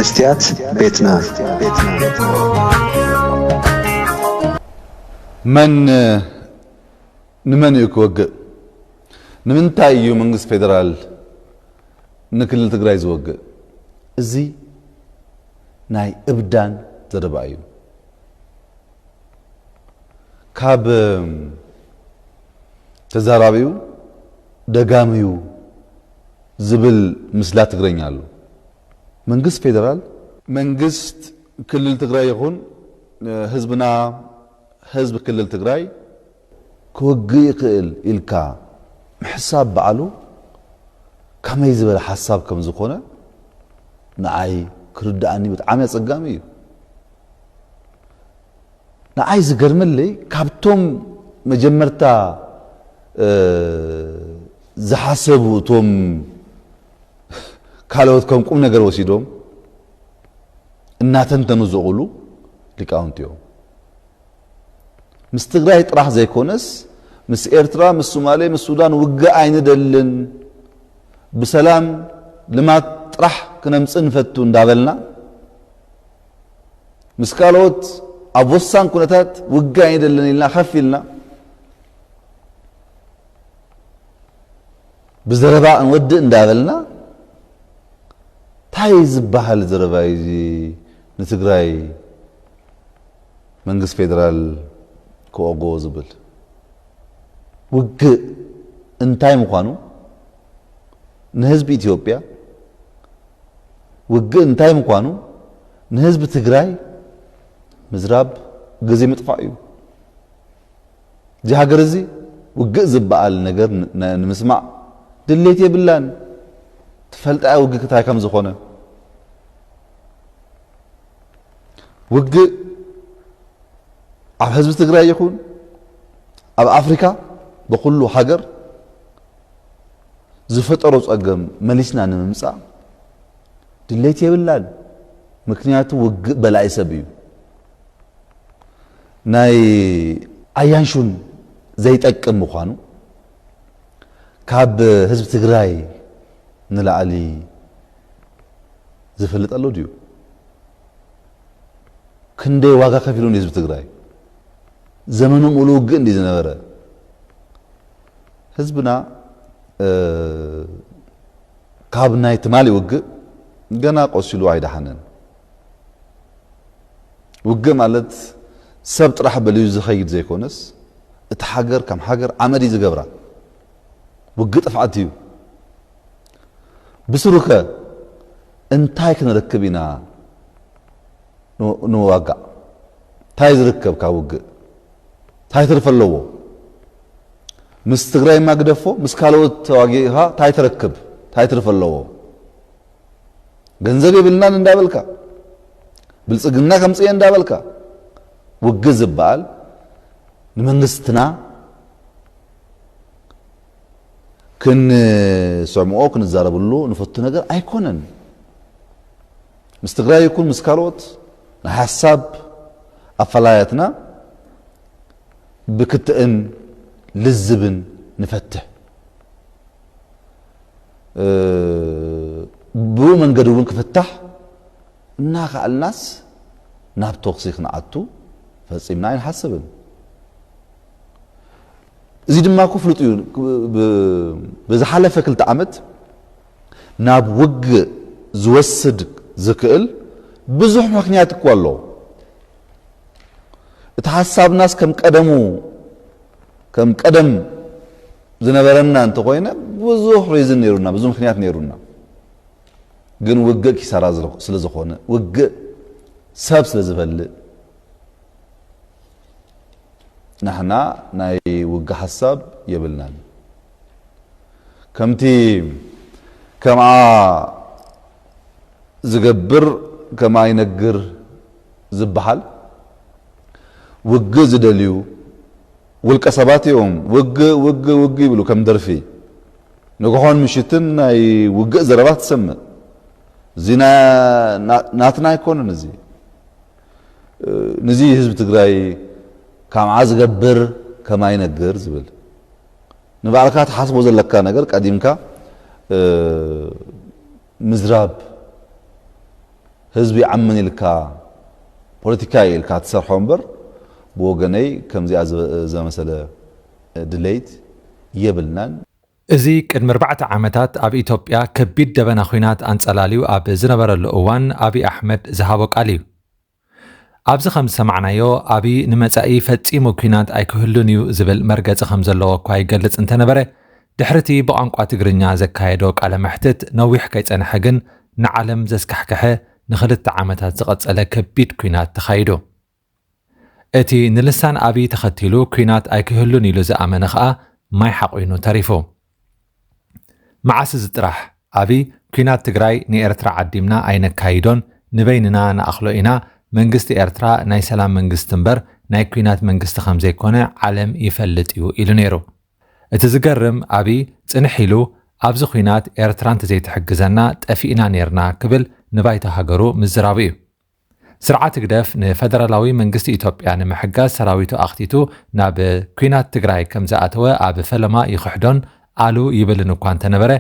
መስትያት ቤትና። መን ንመን እዩ ክወግእ? ንምንታይ እዩ መንግስቲ ፌደራል ንክልል ትግራይ ዝወግእ? እዚ ናይ እብዳን ዘረባ እዩ። ካብ ተዛራቢው ደጋሚው ዝብል ምስላ ትግረኛ ኣሎ። መንግስት ፌደራል፣ መንግስት ክልል ትግራይ ይኹን ህዝብና፣ ህዝብ ክልል ትግራይ ክወግእ ይኽእል ኢልካ ምሕሳብ ባዕሉ ከመይ ዝበለ ሓሳብ ከም ዝኾነ ንዓይ ክርድኣኒ ብጣዕሚ ኣጸጋሚ እዩ። ንዓይ ዝገርመለይ ካብቶም መጀመርታ ዝሓሰቡ እቶም ካልኦት ከም ቁም ነገር ወሲዶም እናተንተኑ ዘቕሉ ሊቃውንቲ እዮም። ምስ ትግራይ ጥራሕ ዘይኮነስ ምስ ኤርትራ፣ ምስ ሱማሌ፣ ምስ ሱዳን ውግእ ኣይንደልን፣ ብሰላም ልማት ጥራሕ ክነምፅእ ንፈቱ እንዳበልና ምስ ካልኦት ኣብ ወሳን ኩነታት ውግእ ኣይንደልን ኢልና ከፍ ኢልና ብዘረባ እንወድእ እንዳበልና ታይ ዝበሃል ዘረባ እዩ እዚ ንትግራይ መንግስት ፌደራል ክወግኦ ዝብል? ውግእ እንታይ ምዃኑ ንህዝቢ ኢትዮጵያ፣ ውግእ እንታይ ምዃኑ ንህዝቢ ትግራይ ምዝራብ ግዜ ምጥፋእ እዩ። እዚ ሃገር እዚ ውግእ ዝበሃል ነገር ንምስማዕ ድሌት የብላን። ትፈልጣ ውግእ ክታይ ከም ዝኾነ። ውግእ ኣብ ህዝቢ ትግራይ ይኹን ኣብ ኣፍሪካ ብኩሉ ሃገር ዝፈጠሮ ፀገም መሊስና ንምምፃእ ድሌት የብላን። ምክንያቱ ውግእ በላዒ ሰብ እዩ። ናይ ኣያንሹን ዘይጠቅም ምዃኑ ካብ ህዝቢ ትግራይ ንላዕሊ ዝፈልጥ ኣሎ ድዩ? ክንደይ ዋጋ ከፊሉ ንህዝቢ ትግራይ ዘመኑ ሙሉ ውግእ እንዲ ዝነበረ ህዝብና ካብ ናይ ትማሊ ውግእ ገና ቆሲሉ ኣይደሓነን። ውግእ ማለት ሰብ ጥራሕ በልዩ ዝኸይድ ዘይኮነስ እቲ ሃገር ከም ሃገር ዓመድ እዩ ዝገብራ። ውግእ ጥፍዓት እዩ። ብስሩከ እንታይ ክንረክብ ኢና ንዋጋእ? እንታይ ዝርከብ ካብ ውግእ? እንታይ ትርፊ ኣለዎ? ምስ ትግራይ ማ ግደፎ፣ ምስ ካልኦት ተዋጊእኻ እንታይ ትረክብ? እንታይ ትርፊ ኣለዎ? ገንዘብ የብልናን እንዳበልካ፣ ብልፅግና ከምፅእ እየ እንዳበልካ፣ ውግእ ዝበሃል ንመንግስትና ክንሰምዖ ክንዛረብሉ ንፈቱ ነገር ኣይኮነን። ምስ ትግራይ ይኩን ምስ ካልኦት ናይ ሓሳብ ኣፈላላያትና ብክትእን ልዝብን ንፈትሕ። ብኡ መንገዲ እውን ክፍታሕ እናኸኣልናስ ናብ ተኹሲ ክንኣቱ ፈጺምና ኣይንሓስብን። እዚ ድማ እኮ ፍሉጥ እዩ። ብዝሓለፈ ክልተ ዓመት ናብ ውግእ ዝወስድ ዝክእል ብዙሕ ምኽንያት እኮ ኣሎ። እቲ ሓሳብናስ ከም ቀደሙ ከም ቀደም ዝነበረና እንተኾይነ ብዙሕ ሪዝን ነይሩና፣ ብዙ ምኽንያት ነይሩና። ግን ውግእ ኪሳራ ስለ ዝኾነ፣ ውግእ ሰብ ስለ ዝበልእ ንሕና ናይ ውግእ ሓሳብ የብልናን። ከምቲ ከምኣ ዝገብር ከምኣ ይነግር ዝበሃል ውግእ ዝደልዩ ውልቀ ሰባት እዮም። ውግእ ውግእ ውግእ ይብሉ ከም ደርፊ። ንግሆን ምሽትን ናይ ውግእ ዘረባ ትሰምዕ። እዚ ናትና ኣይኮነን። እዚ ንዚ ህዝቢ ትግራይ ከምዓ ዝገብር ከምኣ ይነግር ዝብል ንባዕልካ ትሓስቦ ዘለካ ነገር ቀዲምካ ምዝራብ ህዝቢ ይኣምን ኢልካ ፖለቲካ ኢልካ ትሰርሖ እምበር፣ ብወገነይ ከምዚኣ ዝመሰለ ድሌት የብልናን። እዚ ቅድሚ ኣርባዕተ ዓመታት ኣብ ኢትዮጵያ ከቢድ ደበና ኲናት ኣንጸላልዩ ኣብ ዝነበረሉ እዋን ኣብይ ኣሕመድ ዝሃቦ ቃል እዩ። ኣብዚ ከም ዝሰማዕናዮ ኣብይ ንመጻኢ ፈጺሙ ኲናት ኣይክህሉን እዩ ዝብል መርገጺ ከም ዘለዎ እኳ ይገልጽ እንተነበረ፣ ድሕሪቲ ብቋንቋ ትግርኛ ዘካየዶ ቃለ መሕትት ነዊሕ ከይጸንሐ ግን ንዓለም ዘስካሕከሐ ንኽልተ ዓመታት ዝቐጸለ ከቢድ ኲናት ተኻይዱ። እቲ ንልሳን ኣብይ ተኸቲሉ ኲናት ኣይክህሉን ኢሉ ዝኣመነ ኸኣ ማይ ሓቒኑ ተሪፉ። መዓስ እዚ ጥራሕ ኣብይ ኲናት ትግራይ ንኤርትራ ዓዲምና ኣይነካይዶን፣ ንበይንና ንኣኽሎ ኢና፣ መንግስቲ ኤርትራ ናይ ሰላም መንግስቲ እምበር ናይ ኲናት መንግስቲ ከም ዘይኮነ ዓለም ይፈልጥ እዩ ኢሉ ነይሩ። እቲ ዝገርም ኣብይ ጽንሕ ኢሉ ኣብዚ ኲናት ኤርትራ እንተዘይትሕግዘና ጠፊእና ነይርና ክብል ንባይቶ ሃገሩ ምዝራቡ እዩ። ስርዓት ህግደፍ ንፈደራላዊ መንግስቲ ኢትዮጵያ ንምሕጋዝ ሰራዊቱ ኣኽቲቱ ናብ ኲናት ትግራይ ከም ዝኣተወ ኣብ ፈለማ ይኽሕዶን ኣሉ ይብልን እኳ እንተነበረ፣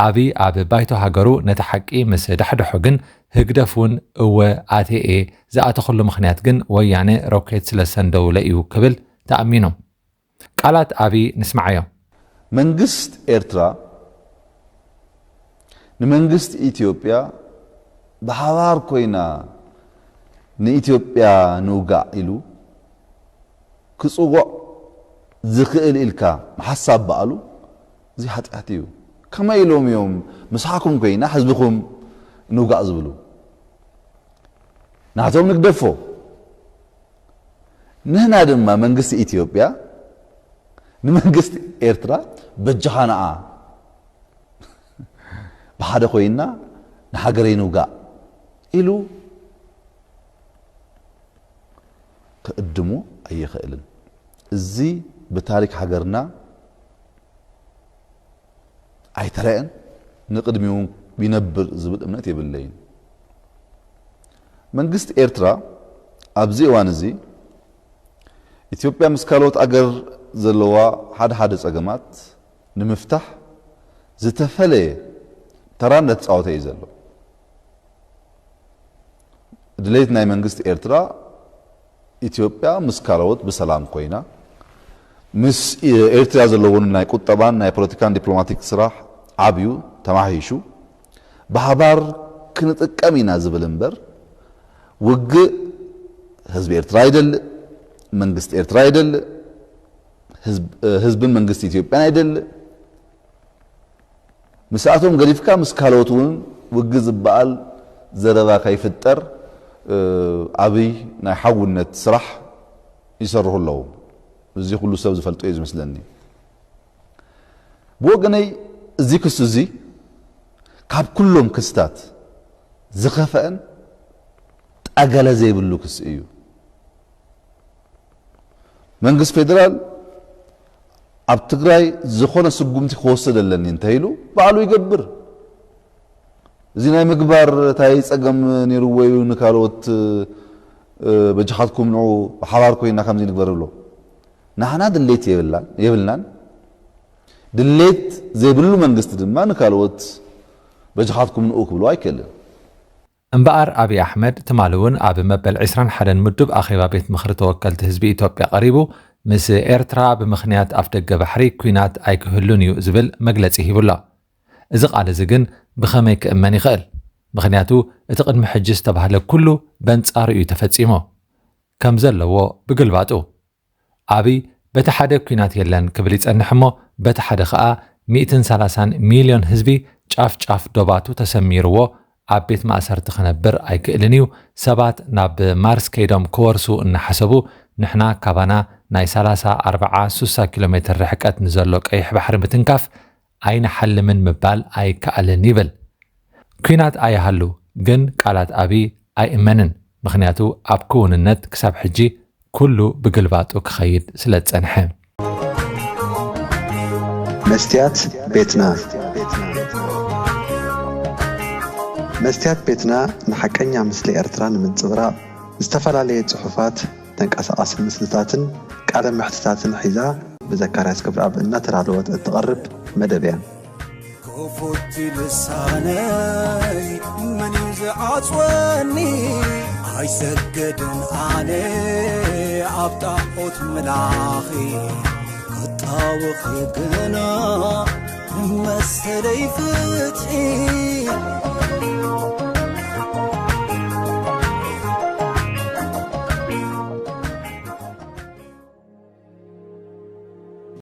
ኣብይ ኣብ ባይቶ ሃገሩ ነቲ ሓቂ ምስ ዳሕደሖ ግን ህግደፍ እውን እወ ኣትየ እየ፣ ዝኣተኹሉ ምኽንያት ግን ወያነ ሮኬት ስለ ዝሰንደውለ እዩ ክብል ተኣሚኑ። ቃላት ኣብይ ንስምዓዮ። መንግስት ኤርትራ ንመንግስት ኢትዮጵያ ብሓባር ኮይና ንኢትዮጵያ ንውጋእ ኢሉ ክጽውዕ ዝኽእል ኢልካ ምሓሳብ በኣሉ፣ እዚ ሓጢኣት እዩ። ከመይ ኢሎም እዮም ምሳኹም ኮይና ህዝብኹም ንውጋእ ዝብሉ? ናቶም ንግደፎ። ንህና ድማ መንግስቲ ኢትዮጵያ ንመንግስቲ ኤርትራ በጃኻ ንዓ ብሓደ ኮይና ንሃገረይ ንውጋእ ኢሉ ክእድሙ ኣይኽእልን። እዚ ብታሪክ ሃገርና ኣይተረእን፣ ንቕድሚኡ ይነብር ዝብል እምነት የብለይን። መንግስቲ ኤርትራ ኣብዚ እዋን እዚ ኢትዮጵያ ምስ ካልኦት ኣገር ዘለዋ ሓደ ሓደ ጸገማት ንምፍታሕ ዝተፈለየ ተራ እንዳተጻወተ እዩ ዘሎ። ድሌት ናይ መንግስቲ ኤርትራ ኢትዮጵያ ምስ ካልኦት ብሰላም ኮይና ምስ ኤርትራ ዘለውን ናይ ቁጠባን ናይ ፖለቲካን ዲፕሎማቲክ ስራሕ ዓብዩ ተማሂሹ ብሓባር ክንጥቀም ኢና ዝብል እምበር ውግእ ህዝቢ ኤርትራ ኣይደልእ፣ መንግስቲ ኤርትራ ኣይደልእ፣ ህዝብ- ህዝብን መንግስቲ ኢትዮጵያን ኣይደልእ። ምስኣቶም ገዲፍካ ምስ ካልኦት እውን ውግእ ዝበኣል ዘረባ ከይፍጠር እ፣ ኣብይ ናይ ሓውነት ስራሕ ይሰርሑ ኣለዉ። እዚ ኩሉ ሰብ ዝፈልጦ እዩ ዝመስለኒ። ብወገነይ እዚ ክሲ እዚ ካብ ኩሎም ክስታት ዝኸፈአን ጠገለ ዘይብሉ ክሲ እዩ። መንግስት ፌደራል ኣብ ትግራይ ዝኾነ ስጉምቲ ክወስድ ኣለኒ እንተኢሉ ባዕሉ ይገብር። እዚ ናይ ምግባር እንታይ ጸገም ነይርዎ እዩ ንካልኦት እ፣ በጃኻትኩም ንዑ ብሓባር ኮይና ከምዚ ንግበር ብሎ? ንሕና ድሌት የብላን የብልናን። ድሌት ዘይብሉ መንግስቲ ድማ ንካልኦት በጃኻትኩም ንዑ ክብሎ ኣይክእልን። እምበኣር ኣብይ ኣሕመድ ትማሊ እውን ኣብ መበል ዕስራን ሓደን ምዱብ ኣኼባ ቤት ምኽሪ ተወከልቲ ህዝቢ ኢትዮጵያ ቀሪቡ ምስ ኤርትራ ብምኽንያት ኣፍደገ ባሕሪ ኲናት ኣይክህሉን እዩ ዝብል መግለጺ ሂቡሎ። እዚ ቃል እዚ ግን ብኸመይ ክእመን ይኽእል? ምኽንያቱ እቲ ቅድሚ ሕጂ ዝተባህለ ኩሉ በንጻሩ እዩ ተፈጺሙ። ከም ዘለዎ ብግልባጡ ኣብይ በቲ ሓደ ኲናት የለን ክብል ይጸንሕ እሞ በቲ ሓደ ኸኣ ሚእትን ሰላሳን ሚልዮን ህዝቢ ጫፍ ጫፍ ዶባቱ ተሰሚርዎ ኣብ ቤት ማእሰርቲ ክነብር ኣይክእልን እዩ። ሰባት ናብ ማርስ ከይዶም ክወርሱ እናሓሰቡ ንሕና ካባና ናይ ሰላሳ፣ ኣርብዓ፣ ሱሳ ኪሎ ሜትር ርሕቀት ንዘሎ ቀይሕ ባሕሪ ምትንካፍ ኣይንሓልምን ምባል ኣይከኣልን ይብል። ኲናት ኣይሃሉ ግን ቃላት ኣብይ ኣይእመንን። ምኽንያቱ ኣብ ክውንነት ክሳብ ሕጂ ኩሉ ብግልባጡ ክኸይድ ስለ ዝጸንሐ። መስትያት ቤትና። መስትያት ቤትና ንሓቀኛ ምስሊ ኤርትራ ንምንጽብራቕ ዝተፈላለየ ጽሑፋት፣ ተንቀሳቓሲ ምስልታትን ቃለ መሕትታትን ሒዛ ብዘካርያስ ገብረኣብ እናተዳለወት እትቐርብ መደብ እያ። ክፉት ልሳነይ መን እዩ ዝዓ- ጽወኒ ኣይሰግድን ኣነ ኣብ ጣዖት ምላኺ ክጣወኺ ግና ንመሰለይ ፍትሒ